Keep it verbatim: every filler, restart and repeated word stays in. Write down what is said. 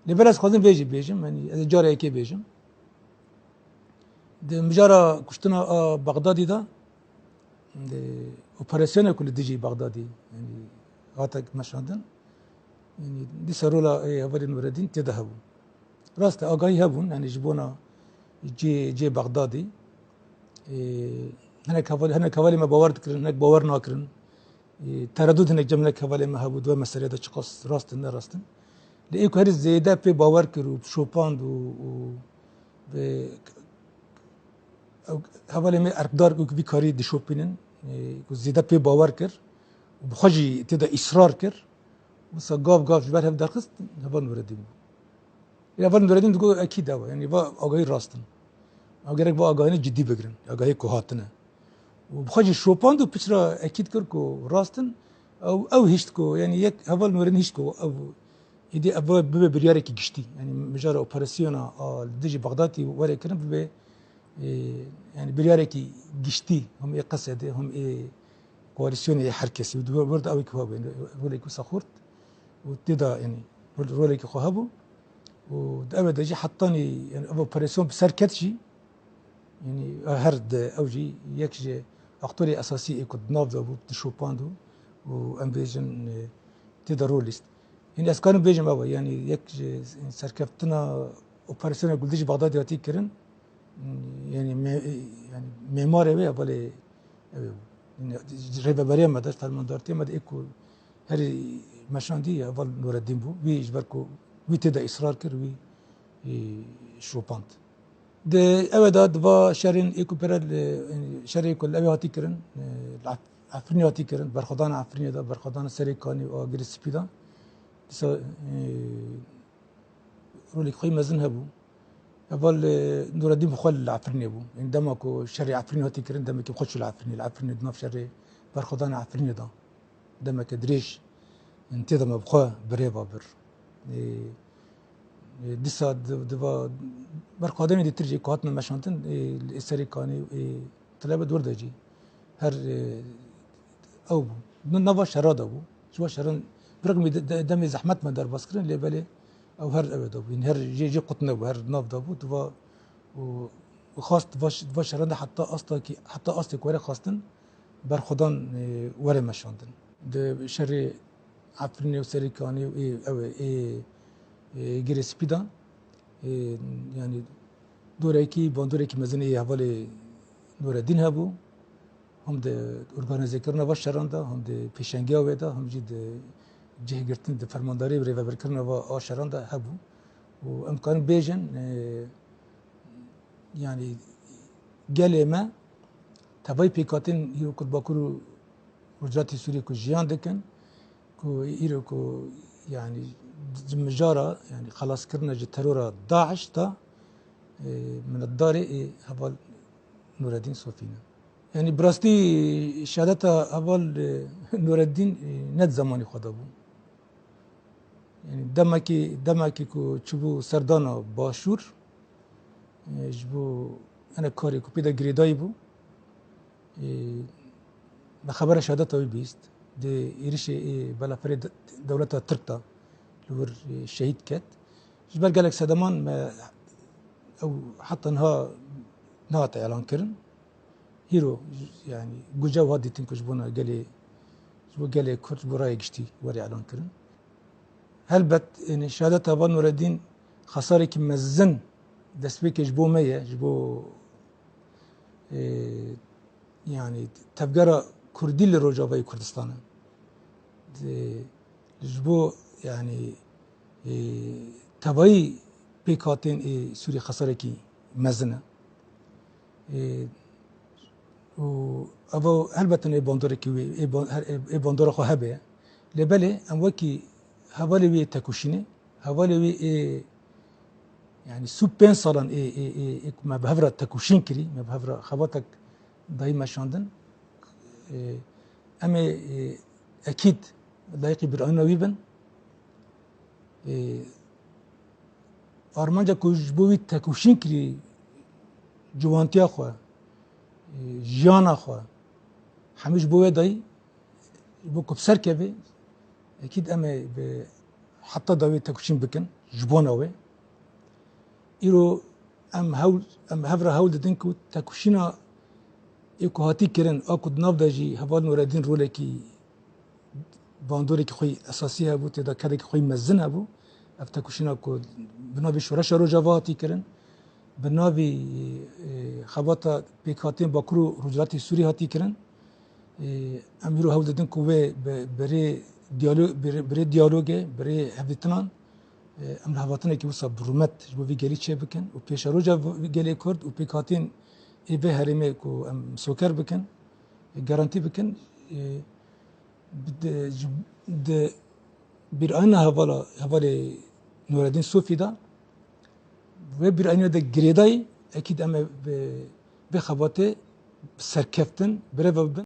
Lê belê ez xwazim vê jî bêjim, yanî ez ê cara yekê bêjim. Di mijara kuştina a Bexdadî de, di operasyona ku li dijî Bexdadî, yanî, hate meşandin, yanî, dîsa rola, ê, hevalê Nureddin tê de hebû. Rast e, agahî hebûn, yanî, ji bona cê, cê Bexdadî, ê, hinek heval-, hinek hevalê me bawer dikirin, hinek bawer nakirin. Ê, teredûd hinek cem hinek hevalê me hebû, di wê meselê de çiqas rast in, ne rast in. Lê ê ku herî zêde pê bawer kir û şopand û, û bi, ew hevalê me erkdar ku vî karî dişopînin, ê, ku zêde pê bawer kir û bi xwe jî tê de îsrar kir, wisa gav gav ji ber hev derxist, heval Nureddin bû. Lê heval Nureddin digot, ekîd ew e, yanî va agahî rast in. Ew gerek va agahiyê cidî bigirin, agahiyê ku hatine. Û bi xwe jî şopand û piçra ekîd kir ku rast in. Ew, ew hişt ku, yanî yek heval Nureddin hişt ku ew êdî ev bibe biryarekî giştî. Yanî mijara operasyona a li dijî Bexdadî were kirin bibe, e, yanî biryarekî giştî, him ê Qesedê, him ê koalîsyonê, ê her kesî. Û di wir de ew ê ku hebû, yanî rolekî wisa xurt û tê de, yanî rol-, rolekî xwe hebû. Û di ew de jî hetanî, yanî ev operasyon bi ser ket jî, yanî her di ew jî yek ji aktorê esasî ê ku di nav de bû, dişopand û, û em bêjin, e, tê de rol lîst. Yanî ez karim bêjim ew e, yanî yek ji serkeftina operasyona ku li dijî Bexdadê hatî kirin, yanî me-, yanî mêmarê wê hevalê ew ê bû. Yanî rêveberiya me de, fermandartiya me de ê ku herî meşandî heval Nureddin bû. Wî ji ber ku wî tê de îsrar kir, wî, e, şopand. Di ew de di va şerên ê ku pere li, şerê ku li ew ê hatî kirin, e, li Ef-, Efrînê hatî kirin, berxwedana Efrînê de, berxwedana Serê Kanî û a Girê Spî de. Dîsa, e, rolek xwe yî mezin hebû. Heval, e, Nureddin bi xwe li Efrînê bû. Yanî dema ku şerê Efrînê hatî kirin, demekî bi xwe çû li Efrînê. Li Efrînê di nav şerê berxwedana Efrînê de. Demeke dirêj, yanî tê de me bi xwe bi rê ve bir. Ê, ê, dîsa di, di va berxwedanê dîtir jî ku hatine meşandin, ê, li Serê Kanî, ê, Tilebet wir de jî her, e, ew bû. Di nava şera de bû. Ji va şeran, bi rixmî de, de, demê zehmet me derbas kirin, lê belê ew her ew de bû. Yanî her jê, jê qut nebû, her nav de bû. Di va û, û xwest va ş-, va şeran de heta asta kî, heta astê ku were xwestin, berxwedan, e, were meşandin. Di şerê Efrînê û Serê Kanî û ê, ew ê, ê, ê, Girê Spî de, ê, yanî dorekî, bandorekî mezin ê hevalê Nureddin hebû. Him di organîzekirina va şeran de, him di pêşengiya wê de, him jî di cihgirtin, di fermandarî û rêvebirkirina va a şeran de hebû. Û em karin bêjin, e, yanî gelê me tevayî pêkhatin îro ku li Bakur û Rojhilatê Sûriyê ku jiyan dikin, ku îro ku, yanî, ji mijara, yanî xelaskirina ji terora DAIŞ de, e, minetdarê ê heval Nureddin Sofî ne. Yanî bi rastî şehadeta heval, e, Nureddin, e, ne di zemanî xwe de bû. Yanî demekî, demekî ku çûbû serdana Başûr, e, ji bo hinek karê ku pê de girêdayî bû, e, me xebera şehadeta wî bihîst. Di êrişê, e, belaperê de-, dewleta Tirk de li wir, e, şehîd ket. Ji ber gelek sedeman me ew heta niha nehate elan kirin. Hîro, yanî, guce wiha dîtin ku ji bona gelê, ji bo gelê Kurd, ji bo raya giştî were elan kirin. Helbet, yanî, şehadeta heval Nureddin xesarekî mezin destpêkê ji bo me ye, ji bo, e, yanî, tevgera Kurdî li Rojavayê Kurdistanê. Di, ji bo, yanî, e, tevayî pêkhatên ê Sûrî xesarekî mezin e. E, û ev helbet ê bandorekî wê, ê ban-, her, ê, ê bandora xwe hebe. Lê belê em wekî hevalê wê têkoşînê, hevalê wê ê, yanî sî û pênc salan ê, ê, ê, ê ku me bi hev re têkoşîn kirî, me bi hev re xebatek dayî meşandin. Ê, em ê, ê, ekîd layîqî birayîna wî bin. Ê, armanca ku ji bo wî têkoşîn kirî, ciwantiya xwe, ê, jiyana xwe, hemî ji bo wê dayî, ji bo ku bi ser keve, ekîd em ê bi heta dawî tekoşîn bikin ji bona wê. Îro em hewl, em hev re hewl didin ku tekoşîna ê ku hatî kirin, a ku di nav de jî heval Nureddîn rolekî, bandorekî xwe yî esasî hebû, tê de kedekî xwe yî mezin hebû. Ev tekoşîna ku bi navê Şoreşa Rojava hatî kirin, bi navê, e, xebata pêkhatên Bakur û Rojhilatê Sûrî hatî kirin. E, em îro hewl didin ku wê bi, bi rê diyalo-, bi rê, bi rê diyalogê, bi rê hevdîtinan, e, em li hevatinekî wisa bi rûmet ji bo vî gelî çêbikin û pêşeroja vî gelê Kurd û pêkhatên ê vê herêmê ku em misoker bikin, e, garantî bikin. E, bi, di, ji, di bîrayîna hevala, hevalê Nureddîn Sofî de, wê bîrayîna de girêdayî, ekîd em ê bi, bi xebatê bi serkeftin birêve bibin.